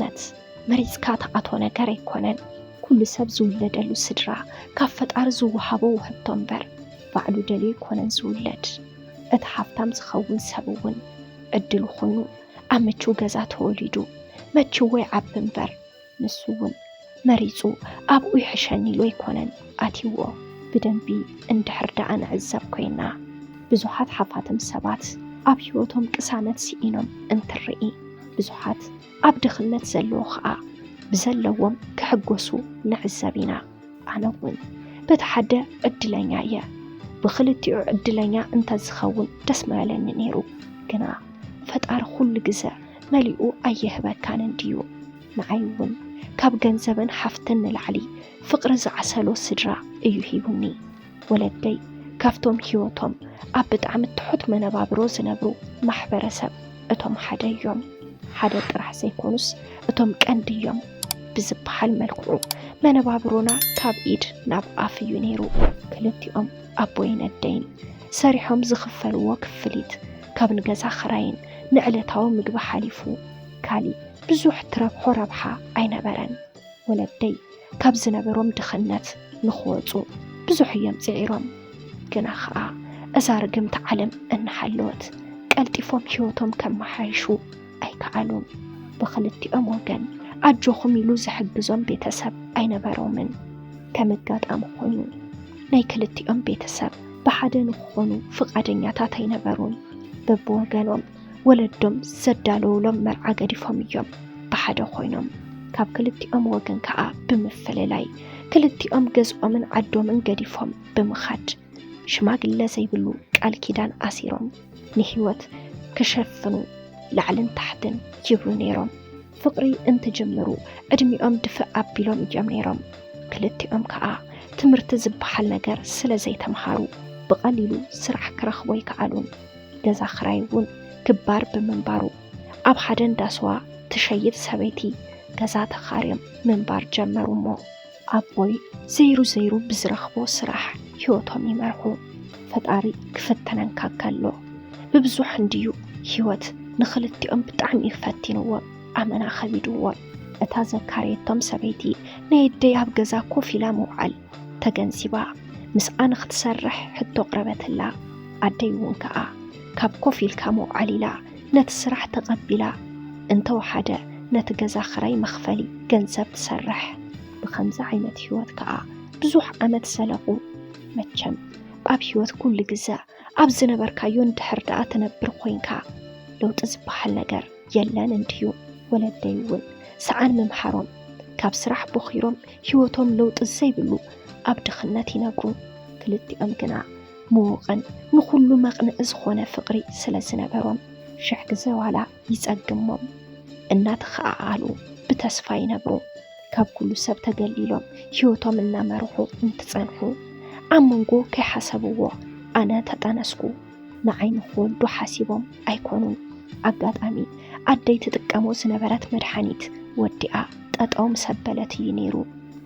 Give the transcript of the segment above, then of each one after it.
ነት መሪጽካ ትኣትዎ ነገር ኣይኮነን። ኩሉ ሰብ ዝውለደሉ ስድራ ካብ ፈጣሪ ዝወሃቦ ውህብቶ እምበር፣ ባዕሉ ደልዩ ኣይኮነን ዝውለድ። እቲ ሃፍታም ዝኸውን ሰብ እውን ዕድሉ ኩኑ ኣብ ምችው ገዛ ተወሊዱ መችዎ ይዓቢ እምበር፣ ንሱ እውን መሪጹ ኣብኡ ይሕሸኒ ኢሉ ኣይኮነን ኣትይዎ። ብደንቢ እንድሕር ደኣ ንዕዘብ ኮይና፣ ብዙሓት ሓፋትም ሰባት ኣብ ህይወቶም ቅሳነት ስኢኖም እንትርኢ፣ ብዙሓት ኣብ ድኽነት ዘለዉ ኸኣ ብዘለዎም ክሕጎሱ ንዕዘብ ኢና። ኣነ እውን በቲ ሓደ ዕድለኛ እየ። ብኽልቲኡ ዕድለኛ እንተዝኸውን ደስ ምበለኒ ነይሩ። ግና ፈጣሪ ኩሉ ግዘ መሊኡ ኣየህበካን እንድዩ። ንዓይ እውን ካብ ገንዘብን ሃፍትን ንላዕሊ ፍቕሪ ዝዓሰሎ ስድራ እዩ ሂቡኒ። ወለደይ ካብቶም ህይወቶም ኣብ ብጣዕሚ ትሑት መነባብሮ ዝነብሩ ማሕበረሰብ እቶም ሓደ እዮም። ሓደ ጥራሕ ዘይኮኑስ እቶም ቀንዲ እዮም ብዝበሃል መልክዑ መነባብሮና ካብ ኢድ ናብ ኣፍ እዩ ነይሩ። ክልቲኦም ኣቦይን ኣደይን ሰሪሖም ዝኽፈልዎ ክፍሊት ካብ ንገዛ ኽራይን ንዕለታዊ ምግቢ ሓሊፉ ካሊእ ብዙሕ ትረብሖ ረብሓ ኣይነበረን። ወለደይ ካብ ዝነበሮም ድኽነት ንኽወጹ ብዙሕ እዮም ጽዒሮም። ግና ኸኣ እዛ ርግምቲ ዓለም እናሃለወት ቀልጢፎም ህይወቶም ከመሓይሹ ኣይከኣሉን። ብኽልቲኦም ወገን ኣጆኹም ኢሉ ዝሕግዞም ቤተሰብ ኣይነበሮምን። ከም ኣጋጣሚ ኮይኑ ናይ ክልቲኦም ቤተሰብ ብሓደ ንኽኾኑ ፍቓደኛታት ኣይነበሩን። በብወገኖም ወለዶም ዘዳለውሎም መርዓ ገዲፎም እዮም ብሓደ ኮይኖም። ካብ ክልቲኦም ወገን ከኣ ብምፍልላይ ክልቲኦም ገዝኦምን ዓዶምን ገዲፎም ብምኻድ ሽማግለ ዘይብሉ ቃል ኪዳን ኣሲሮም ንህይወት ክሸፍኑ ላዕልን ታሕትን ይብሉ ነይሮም። ፍቕሪ እንትጅምሩ ዕድሚኦም ድፍእ ኣቢሎም እዮም ነይሮም። ክልቲኦም ከኣ ትምህርቲ ዝበሃል ነገር ስለ ዘይተምሃሩ ብቐሊሉ ስራሕ ክረኽቡ ኣይከኣሉን። ገዛ ኽራይ እውን ክባር ብምንባሩ ኣብ ሓደ እንዳ ስዋ ትሸይጥ ሰበይቲ ገዛ ተኻርዮም ምንባር ጀመሩ እሞ ኣቦይ ዘይሩ ዘይሩ ብዝረኽቦ ስራሕ ህይወቶም ይመርሑ። ፈጣሪ ክፍትነን ካከሎ ብብዙሕ እንድዩ ህይወት ንኽልቲኦም ብጣዕሚ እዩ ፈቲንዎም፣ ኣመና ከቢድዎም። እታ ዘካረየቶም ሰበይቲ ናይ ኣደይ ኣብ ገዛ ኮፍ ኢላ ምውዓል ተገንዚባ ምስኣ ንኽትሰርሕ ሕቶ ኣቕረበትላ። ኣደይ እውን ከኣ ካብ ኮፍ ኢልካ ምውዓል ኢላ ነቲ ስራሕ ተቐቢላ እንተወሓደ ነቲ ገዛ ኽራይ መኽፈሊ ገንዘብ ትሰርሕ። ብኸምዚ ዓይነት ህይወት ከኣ ብዙሕ ዓመት ዘለቑ። መቸም ኣብ ህይወት ኩሉ ግዘ ኣብ ዝነበርካዮ እንድሕር ደኣ ትነብር ኮይንካ ለውጢ ዝበሃል ነገር የለን እንድዩ። ወለደይ እውን ሰኣን ምምሃሮም ካብ ስራሕ ቦኺሮም ህይወቶም ለውጢ ዘይብሉ ኣብ ድኽነት ይነብሩ። ክልቲኦም ግና ምዉቕን ንኹሉ መቕንኢ ዝኾነ ፍቕሪ ስለ ዝነበሮም ሽሕ ግዘ ዋላ ይጸግሞም እናተኸኣኣሉ ብተስፋ ይነብሩ። ካብ ኩሉ ሰብ ተገሊሎም ህይወቶም እናመርሑ እንትጸንሑ ኣብ መንጎ ከይሓሰብዎ ኣነ ተጠነስኩ። ንዓይ ንኽወልዱ ሓሲቦም ኣይኮኑን። ኣጋጣሚ ኣደይ ትጥቀሞ ዝነበረት መድሓኒት ወዲኣ ጠጠው ምስ ኣበለት እዩ ነይሩ።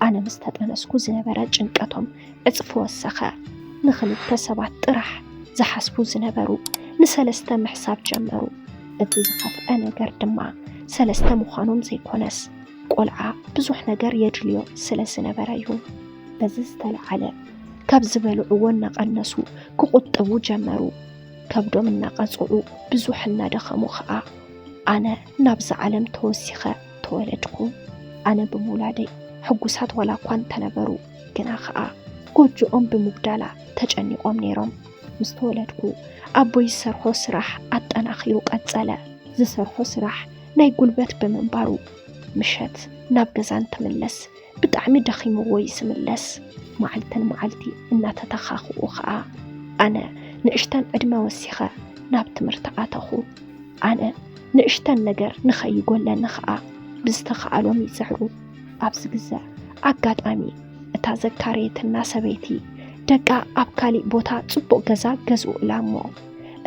ኣነ ምስ ተጠነስኩ ዝነበረ ጭንቀቶም ዕጽፊ ወሰኸ። ንኽልተ ሰባት ጥራሕ ዝሓስቡ ዝነበሩ ንሰለስተ ምሕሳብ ጀመሩ። እቲ ዝኸፍአ ነገር ድማ ሰለስተ ምዃኖም ዘይኮነስ ቆልዓ ብዙሕ ነገር የድልዮ ስለ ዝነበረ እዩ። በዚ ዝተለዓለ ካብ ዝበልዕዎ እናቐነሱ ክቑጥቡ ጀመሩ። ከብዶም እናቐጽዑ ብዙሕ እናደኸሙ ኸኣ ኣነ ናብዛ ዓለም ተወሲኸ ተወለድኩ። ኣነ ብምውላደይ ሕጉሳት ዋላ እኳ እንተነበሩ ግና ኸኣ ጎጆኦም ብምጉዳላ ተጨኒቖም ነይሮም። ምስ ተወለድኩ ኣቦይ ዝሰርሖ ስራሕ ኣጠናኺሩ ቀጸለ። ዝሰርሖ ስራሕ ናይ ጉልበት ብምንባሩ ምሸት ናብ ገዛ እንትምለስ ብጣዕሚ ደኺምዎ እዩ ዝምለስ። መዓልትን መዓልቲ እናተተኻኽኡ ኸኣ ኣነ ንእሽተን ዕድመ ወሲኸ ናብ ትምህርቲ ኣተኹ። ኣነ ንእሽተን ነገር ንኸይጎለኒ ኸኣ ብዝተኻእሎም ይጽዕሩ። ኣብዚ ግዘ ኣጋጣሚ እታ ዘካረየትና ሰበይቲ ደቃ ኣብ ካሊእ ቦታ ጽቡቕ ገዛ ገዝኡላ እሞ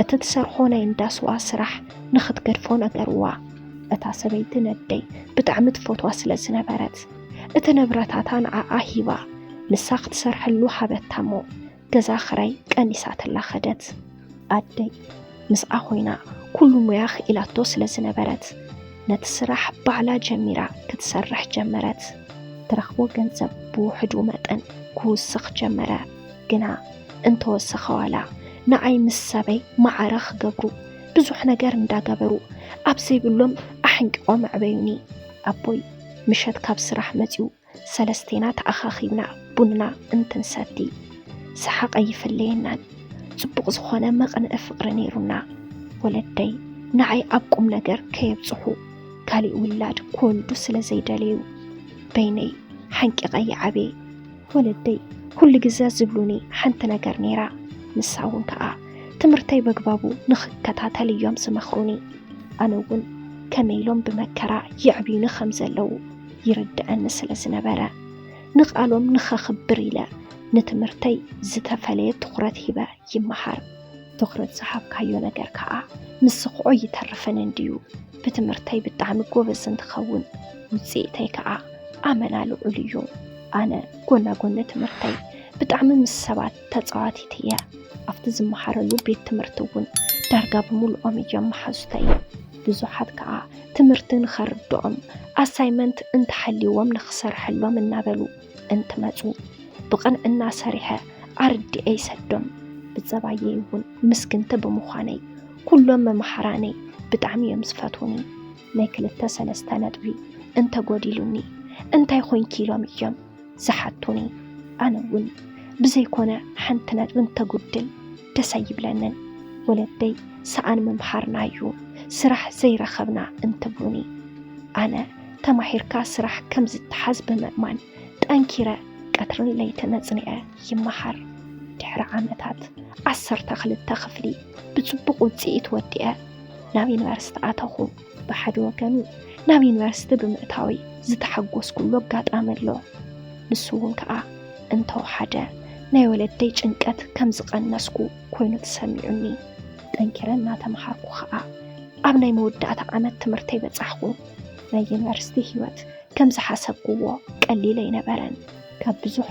እቲ ትሰርሖ ናይ እንዳ ስዋ ስራሕ ንኽትገድፎ ነገርዋ። እታ ሰበይቲ ነደይ ብጣዕሚ ትፈትዋ ስለ ዝነበረት እቲ ንብረታታ ንዓኣ ሂባ ንሳ ክትሰርሐሉ ሃበታ እሞ ገዛ ኽራይ ቀኒሳትላ ኸደት። ኣደይ ምስኣ ኾይና ኩሉ ሞያ ኽኢላቶ ስለ ዝነበረት ነቲ ስራሕ ባዕላ ጀሚራ ክትሰርሕ ጀመረት። ትረኽቦ ገንዘብ ብውሕዱ መጠን ክውስኽ ጀመረ። ግና እንተወሰኸ ዋላ ንዓይ ምስ ሰበይ ማዕረ ክገብሩ ብዙሕ ነገር እንዳገበሩ ኣብ ዘይብሎም ኣሕንቂቖም ኣዕበዩኒ። ኣቦይ ምሸት ካብ ስራሕ መጺኡ ሰለስቴና ተኣኻኺብና ቡንና እንትንሰቲ ሰሓቕ ኣይፍለየናን። ጽቡቕ ዝኾነ መቕንኢ ፍቕሪ ነይሩና። ወለደይ ንዓይ ኣብ ቁም ነገር ከየብጽሑ ካሊእ ውላድ ክወልዱ ስለ ዘይደለዩ በይነይ ሓንቂቐ ይዓብየ። ወለደይ ኩሉ ግዘ ዝብሉኒ ሓንቲ ነገር ነይራ። ንሳ እውን ከኣ ትምህርተይ በግባቡ ንኽከታተል እዮም ዝመኽሩኒ። ኣነ እውን ከመይ ኢሎም ብመከራ የዕብዩኒ ከም ዘለዉ ይርድኣኒ ስለ ዝነበረ ንቓሎም ንኸኽብር ኢለ ንትምህርተይ ዝተፈለየ ትኹረት ሂበ ይመሃር። ትኹረት ዝሃብካዮ ነገር ከኣ ምስኽዖ ይተርፍን እንድዩ። ብትምህርተይ ብጣዕሚ ጎበዝ እንትኸውን ውፅኢተይ ከኣ ኣመና ልዑል እዩ። ኣነ ጎና ጎኒ ትምህርተይ ብጣዕሚ ምስ ሰባት ተፃዋቲት እየ። ኣብቲ ዝመሃረሉ ቤት ትምህርቲ እውን ዳርጋ ብምልኦም እዮም መሓዙተይ። ብዙሓት ከኣ ትምህርቲ ንኸርድኦም ኣሳይመንት እንተሃልይዎም ንኽሰርሐሎም እናበሉ እንትመፁ ብቕንዕና ሰሪሐ ኣርዲኤ ይሰዶም። ብፀባየይ እውን ምስግንቲ ብምዃነይ ኩሎም መምሃራነይ ብጣዕሚ እዮም ዝፈትዉኒ። ናይ ክልተ ሰለስተ ነጥቢ እንተጎዲሉኒ እንታይ ኾይንኪ ኢሎም እዮም ዝሓቱኒ። ኣነ እውን ብዘይኮነ ሓንቲ ነጥቢ እንተጉድል ደስ ኣይብለንን። ወለደይ ሰኣን ምምሃርና እዩ ስራሕ ዘይረኸብና እንትብሉኒ ኣነ ተማሂርካ ስራሕ ከም ዝተሓዝ ብምእማን ጠንኪረ ቀትርን ለይትን ኣጽኒዐ ይመሃር። ድሕሪ ዓመታት ዓሰርተ ክልተ ክፍሊ ብጽቡቕ ውጽኢት ወዲአ ናብ ዩኒቨርሲቲ ኣተኹ። ብሓደ ወገኑ ናብ ዩኒቨርሲቲ ብምእታወይ ዝተሓጎስኩሉ ኣጋጣሚ ኣሎ። ንሱ እውን ከኣ እንተወሓደ ናይ ወለደይ ጭንቀት ከም ዝቐነስኩ ኮይኑ ተሰሚዑኒ። ጠንኪረ እናተምሃርኩ ከኣ ኣብ ናይ መወዳእታ ዓመት ትምህርተይ በጻሕኩ። ናይ ዩኒቨርሲቲ ህይወት ከም ዝሓሰብክዎ ቀሊል ኣይነበረን። ካብ ብዙሕ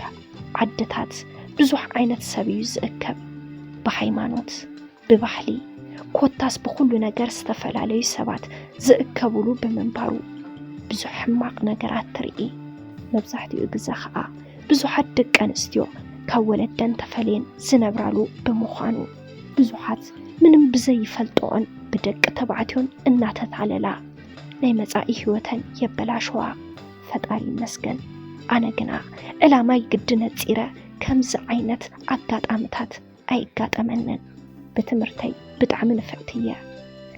ዓድታት ብዙሕ ዓይነት ሰብ እዩ ዝእከብ። ብሃይማኖት፣ ብባህሊ፣ ኮታስ ብኹሉ ነገር ዝተፈላለዩ ሰባት ዝእከብሉ ብምንባሩ ብዙሕ ሕማቕ ነገራት ትርኢ። መብዛሕትኡ ግዘ ኸኣ ብዙሓት ደቂ ኣንስትዮ ካብ ወለደን ተፈልየን ዝነብራሉ ብምዃኑ ብዙሓት ምንም ብዘይፈልጥኦን ብደቂ ተባዕትዮን እናተታለላ ናይ መጻኢ ህይወተን የበላሽዋ። ፈጣሪ ይመስገን ኣነ ግና ዕላማይ ግዲ ነጺረ ከምዚ ዓይነት ኣጋጣምታት ኣይጋጠመንን። ብትምህርተይ ብጣዕሚ ንፍዕቲ እየ።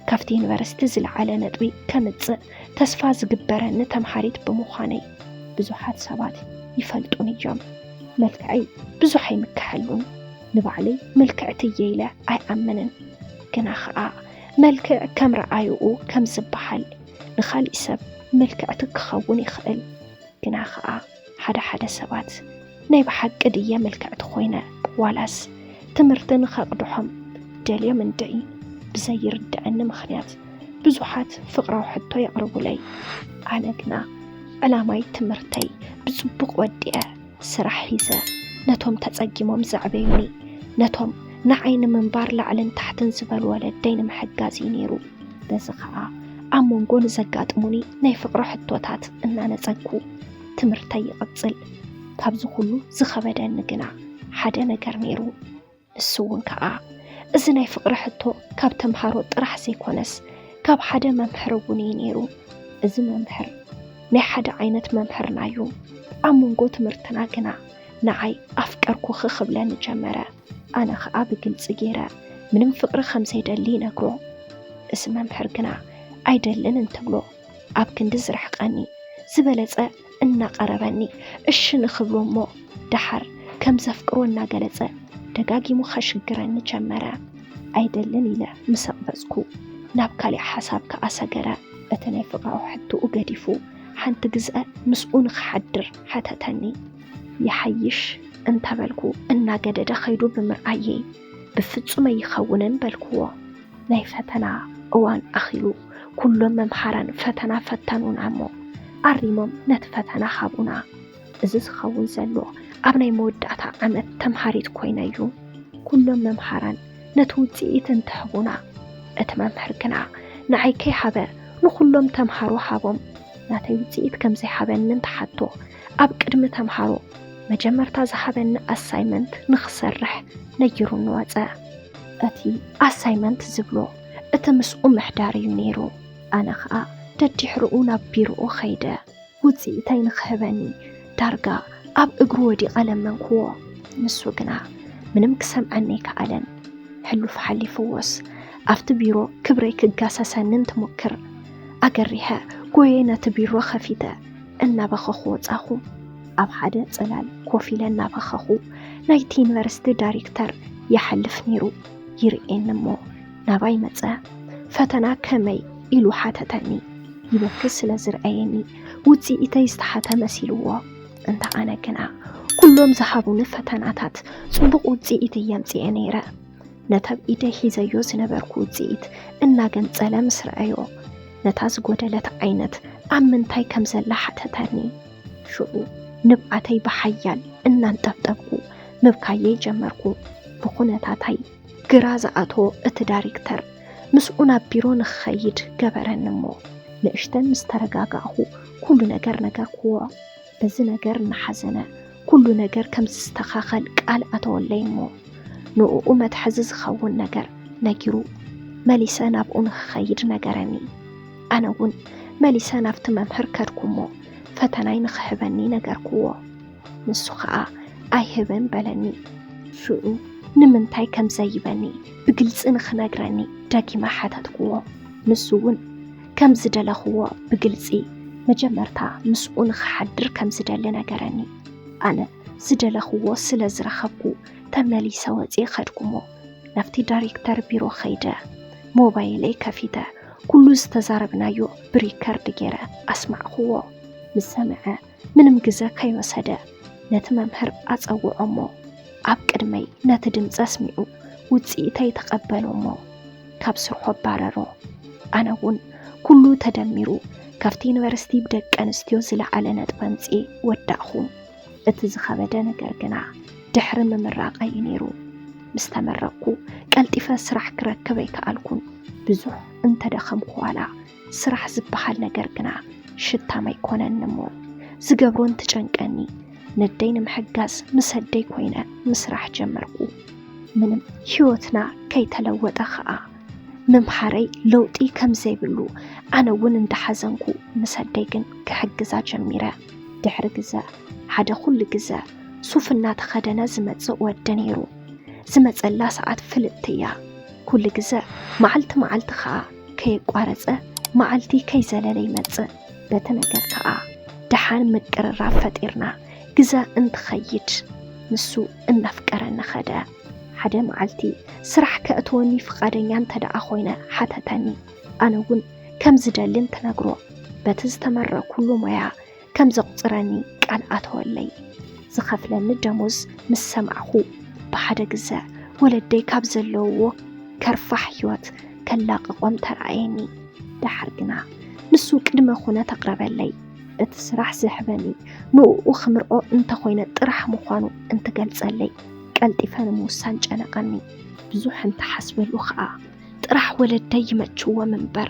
ካብቲ ዩኒቨርሲቲ ዝለዓለ ነጥቢ ከምጽእ ተስፋ ዝግበረኒ ተምሃሪት ብምዃነይ ብዙሓት ሰባት ይፈልጡን እዮም። መልክዐይ ብዙሕ ኣይምከሐሉን። ንባዕለይ ምልክዕቲ እየ ኢለ ኣይኣምንን። ግና ኸኣ መልክዕ ከም ረኣይኡ ከም ዝበሃል ንኻሊእ ሰብ ምልክዕቲ ክኸውን ይኽእል። ግና ኸኣ ሓደ ሓደ ሰባት ናይ ብሓቂ ድየ ምልክዕቲ ኮይነ ዋላስ ትምህርቲ ንኸቕድሖም ደልዮም እንድዒ ብዘይርድኣኒ ምኽንያት ብዙሓት ፍቕራዊ ሕቶ የቕርቡለይ። ኣነ ግና ዕላማይ ትምህርተይ ብጽቡቕ ወዲአ ስራሕ ሒዘ ነቶም ተጸጊሞም ዘዕበዩኒ ነቶም ንዓይ ንምንባር ላዕልን ታሕትን ዝበሉ ወለደይ ንምሕጋዝ እዩ ነይሩ። በዚ ኸኣ ኣብ መንጎ ንዘጋጥሙኒ ናይ ፍቕሪ ሕቶታት እናነጸግኩ ትምህርተይ ይቕጽል። ካብዚ ኩሉ ዝኸበደኒ ግና ሓደ ነገር ነይሩ። ንሱ እውን ከኣ እዚ ናይ ፍቕሪ ሕቶ ካብ ተምሃሮ ጥራሕ ዘይኮነስ ካብ ሓደ መምህር እውን እዩ ነይሩ። እዚ መምህር ናይ ሓደ ዓይነት መምህርና እዩ። ኣብ መንጎ ትምህርትና ግና ንዓይ ኣፍቀርኩኺ ክብለኒ ጀመረ። ኣነ ኸኣ ብግልጺ ገይረ ምንም ፍቕሪ ከም ዘይደሊ ይነግሮ። እዚ መምህር ግና ኣይደልን እንትብሎ ኣብ ክንዲ ዝርሕቐኒ ዝበለጸ እናቐረበኒ እሺ ንኽብሎ እሞ ደሓር ከም ዘፍቅሮ እናገለጸ ደጋጊሙ ኸሽግረኒ ጀመረ። ኣይደልን ኢለ ምስ ኣቕበጽኩ ናብ ካሊእ ሓሳብ ከኣ ሰገረ። እቲ ናይ ፍቕራዊ ሕቶኡ ገዲፉ ሓንቲ ግዘ ምስኡ ንኽሓድር ሓተተኒ። ይሓይሽ እንተበልኩ እናገደደ ኸይዱ ብምርኣየይ ብፍጹም ኣይኸውንን በልክዎ። ናይ ፈተና እዋን ኣኺሉ ኩሎም መምሃራን ፈተና ፈተኑና እሞ ኣሪሞም ነቲ ፈተና ሃቡና። እዚ ዝኸውን ዘሎ ኣብ ናይ መወዳእታ ዓመት ተምሃሪት ኮይነ እዩ። ኩሎም መምሃራን ነቲ ውጽኢት እንትህቡና እቲ መምህር ግና ንዓይ ከይሃበ ንኹሎም ተምሃሮ ሃቦም። ናተይ ውፅኢት ከም ዘይሃበኒ እንትሓቶ፣ ኣብ ቅድሚ ተምሃሮ መጀመርታ ዝሃበኒ ኣሳይመንት ንኽሰርሕ ነጊሩኒ ወፀ። እቲ ኣሳይመንት ዝብሎ እቲ ምስኡ ምሕዳር እዩ ነይሩ። ኣነ ኸኣ ደድሕርኡ ናብ ቢሮኡ ኸይደ ውፅኢተይ ንኽህበኒ ዳርጋ ኣብ እግሩ ወዲቐ ለመንክዎ። ንሱ ግና ምንም ክሰምዐኒ ኣይከኣለን። ሕሉፍ ሓሊፍዎስ ኣብቲ ቢሮ ክብረይ ክጋሰሰኒ እንትሞክር ኣገሪሐ ጎየ ነቲ ቢሮ ኸፊተ እናበኸኹ ወፃኹ። ኣብ ሓደ ፅላል ኮፍ ኢለ እናበኸኹ ናይቲ ዩኒቨርሲቲ ዳይሬክተር ይሓልፍ ነይሩ። ይርእየኒ እሞ ናባይ መፀ። ፈተና ከመይ ኢሉ ሓተተኒ። ይበኪ ስለ ዝረኣየኒ ውፅኢተይ ዝተሓተ መሲልዎ። እንተ ኣነ ግና ኩሎም ዝሃቡኒ ፈተናታት ፅቡቕ ውፅኢት እየ ኣምፅኤ ነይረ። ነታ ብኢደይ ሒዘዮ ዝነበርኩ ውፅኢት እናገንፀለ ምስ ረኣዮ፣ ነታ ዝጎደለት ዓይነት ኣብ ምንታይ ከም ዘላ ሓተተኒ። ሽዑ ንብዓተይ ብሓያል እናንጠብጠብኩ ምብካየይ ጀመርኩ። ብኹነታታይ ግራ ዝኣተዎ እቲ ዳይሬክተር ምስኡ ናብ ቢሮ ንኽኸይድ ገበረኒ እሞ፣ ንእሽተን ምስ ተረጋጋእኹ ኩሉ ነገር ነገርክዎ። እዚ ነገር እናሓዘነ ኩሉ ነገር ከም ዝስተኻኸል ቃል ኣተወለይ እሞ፣ ንእኡ መትሓዚ ዝኸውን ነገር ነጊሩ መሊሰ ናብኡ ንኽኸይድ ነገረኒ። ኣነ እውን መሊሰ ናብቲ መምህር ከድኩ እሞ ፈተናይ ንኽህበኒ ነገርክዎ። ንሱ ኸኣ ኣይህብን በለኒ። ሽዑ ንምንታይ ከም ዘይበኒ ብግልጺ ንኽነግረኒ ደጊመ ሓተትክዎ። ንሱ እውን ከም ዝደለኽዎ ብግልጺ መጀመርታ ምስኡ ንኽሓድር ከም ዝደሊ ነገረኒ። ኣነ ዝደለኽዎ ስለ ዝረኸብኩ ተመሊሰ ወጺኤ ኸድኩ እሞ ናብቲ ዳይሬክተር ቢሮ ኸይደ ሞባይለይ ከፊተ ኩሉ ዝተዛረብናዮ ብሪከርድ ገይረ ኣስማዕክዎ። ምስ ሰምዐ ምንም ግዘ ከይወሰደ ነቲ መምህር ኣጸውዖ እሞ ኣብ ቅድመይ ነቲ ድምፂ ኣስሚዑ ውፅኢተይ ተቐበሎ እሞ ካብ ስርሖ ኣባረሮ። ኣነ እውን ኩሉ ተደሚሩ ካብቲ ዩኒቨርሲቲ ብደቂ ኣንስትዮ ዝለዓለ ነጥቢ ኣምፅኤ ወዳእኹ። እቲ ዝኸበደ ነገር ግና ድሕሪ ምምራቐይ እዩ ነይሩ። ምስ ተመረቕኩ ቀልጢፈ ስራሕ ክረክብ ኣይከኣልኩን። ብዙሕ እንተደኸምኩ ዋላ ስራሕ ዝበሃል ነገር ግና ሽታም ኣይኮነን እሞ ዝገብሮን ትጨንቀኒ። ነደይ ንምሕጋዝ ምስ ኣደይ ኮይነ ምስራሕ ጀመርኩ። ምንም ህይወትና ከይተለወጠ ኸኣ ምምሃረይ ለውጢ ከም ዘይብሉ ኣነ እውን እንዳሓዘንኩ ምስ ኣደይ ግን ክሕግዛ ጀሚረ። ድሕሪ ግዘ ሓደ ኩሉ ግዘ ሱፍ እናተኸደነ ዝመጽእ ወዲ ነይሩ። ዝመጸላ ሰዓት ፍልጥቲ እያ። ኩሉ ግዘ መዓልቲ መዓልቲ ኸኣ ከየቋረጸ መዓልቲ ከይዘለለ ይመጽእ። በቲ ነገር ከኣ ደሓን ምቅርራብ ፈጢርና ግዘ እንትኸይድ ንሱ እናፍቀረኒ ኸደ። ሓደ መዓልቲ ስራሕ ከእትወኒ ፍቓደኛ እንተ ደኣ ኾይነ ሓተተኒ። ኣነ እውን ከም ዝደሊ እንትነግሮ በቲ ዝተመረቕኩሉ ሞያ ከም ዘቑጽረኒ ቃል ኣተወለይ። ዝኸፍለኒ ደሞዝ ምስ ሰማዕኹ ብሓደ ግዘ ወለደይ ካብ ዘለውዎ ከርፋሕ ህይወት ከላቕቖም ተራእየኒ። ደሓር ግና ንሱ ቅድመ ኩነት ኣቕረበለይ። እቲ ስራሕ ዝሕበኒ ንእኡ ክምርዖ እንተኾይነ ጥራሕ ምዃኑ እንትገልጸለይ ቀልጢፈ ንምውሳን ጨነቐኒ። ብዙሕ እንተሓስበሉ ኸኣ ጥራሕ ወለደይ ይመችዎም እምበር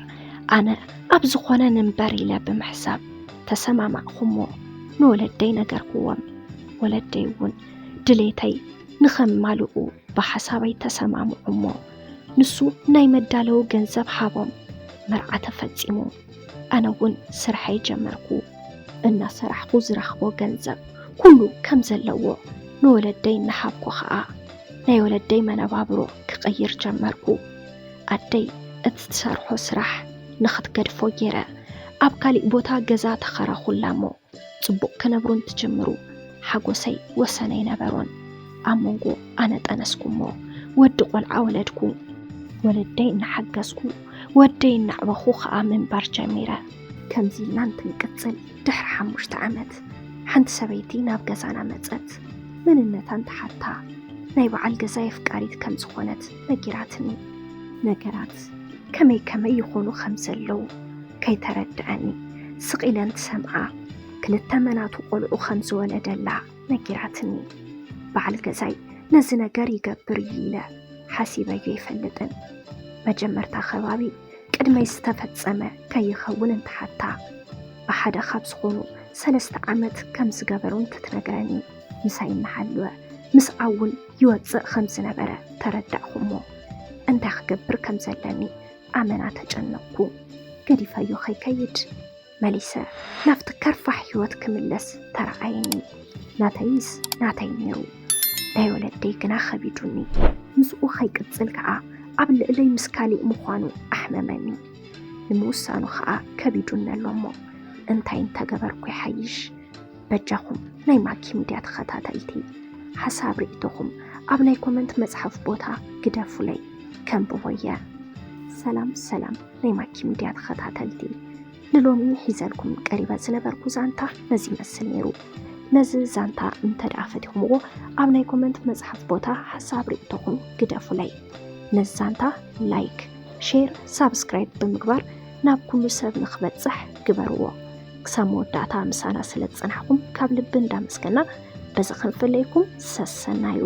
ኣነ ኣብ ዝኾነ ንንበር ኢለ ብምሕሳብ ተሰማማዕኹ እሞ ንወለደይ ነገርክዎም። ወለደይ እውን ድሌተይ ንኸማልኡ ብሓሳበይ ተሰማምዑ እሞ ንሱ ናይ መዳለዊ ገንዘብ ሃቦም። መርዓ ተፈጺሙ። ኣነ እውን ስርሐይ ጀመርኩ። እናሰራሕኩ ዝረኽቦ ገንዘብ ኩሉ ከም ዘለዎ ንወለደይ እናሃብኩ ኸኣ ናይ ወለደይ መነባብሮ ክቕይር ጀመርኩ። ኣደይ እቲ ትሰርሖ ስራሕ ንኽትገድፎ ገይረ ኣብ ካሊእ ቦታ ገዛ ተኸረኹላ እሞ ጽቡቕ ክነብሩ እንትጅምሩ ሓጎሰይ ወሰን ኣይነበሮን። ኣብ መንጎ ኣነ ጠነስኩ እሞ ወዲ ቆልዓ ወለድኩ። ወለደይ እናሓገዝኩ ወደይ እናዕበኹ ኸኣ ምንባር ጀሚረ። ከምዚ ኢልና እንትንቅጽል ድሕሪ ሓሙሽተ ዓመት ሓንቲ ሰበይቲ ናብ ገዛና መጸት። መንነታ እንትሓታ ናይ በዓል ገዛይ ኣፍቃሪት ከም ዝኾነት ነጊራትኒ። ነገራት ከመይ ከመይ ይኾኑ ከም ዘለዉ ከይተረድኣኒ ስቕ ኢለ እንትሰምዓ ክልተ መናቱ ቆልዑ ከም ዝወለደላ ነጊራትኒ። በዓል ገዛይ ነዚ ነገር ይገብር እዩ ኢለ ሓሲበዮ ኣይፈልጥን። መጀመርታ ከባቢ ዕድመይ ዝተፈጸመ ከይኸውን እንተሓታ፣ ብሓደ ካብ ዝኾኑ ሰለስተ ዓመት ከም ዝገበሩ እንትትነግረኒ፣ ምሳይ እናሃለወ ምስኣ እውን ይወጽእ ከም ዝነበረ ተረዳእኹ። እሞ እንታይ ክገብር ከም ዘለኒ ኣመና ተጨነቕኩ። ገዲፈዮ ከይከይድ መሊሰ ናብቲ ከርፋሕ ህይወት ክምለስ ተረኣየኒ። ናተይስ ናተይ ነይሩ፣ ናይ ወለደይ ግና ከቢዱኒ። ምስኡ ከይቅጽል ከኣ ኣብ ልዕለይ ምስ ካሊእ ምዃኑ ኣሕመመኒ። ንምውሳኑ ከኣ ከቢዱኒ ኣሎ። እሞ እንታይ እንተገበርኩ ይሓይሽ? በጃኹም ናይ ማኪ ሚድያ ተኸታተልቲ፣ ሓሳብ ርእይቶኹም ኣብ ናይ ኮመንት መጽሓፍ ቦታ ግደፉለይ፣ ከንብቦ እየ። ሰላም ሰላም ናይ ማኪ ሚድያ ተኸታተልቲ፣ ንሎሚ ሒዘልኩም ቀሪበ ዝነበርኩ ዛንታ ነዚ ይመስል ነይሩ። ነዚ ዛንታ እንተ ደኣ ፈቲኹምዎ፣ ኣብ ናይ ኮመንት መጽሓፍ ቦታ ሓሳብ ርእይቶኹም ግደፉለይ። ነዚ ዛንታ ላይክ፣ ሼር፣ ሳብስክራይብ ብምግባር ናብ ኩሉ ሰብ ንክበጽሕ ግበርዎ። ክሳብ መወዳእታ ምሳና ስለ ዝጸናሕኩም ካብ ልቢ እንዳመስገና በዚ ክንፍለየኩም ሰሰናዩ።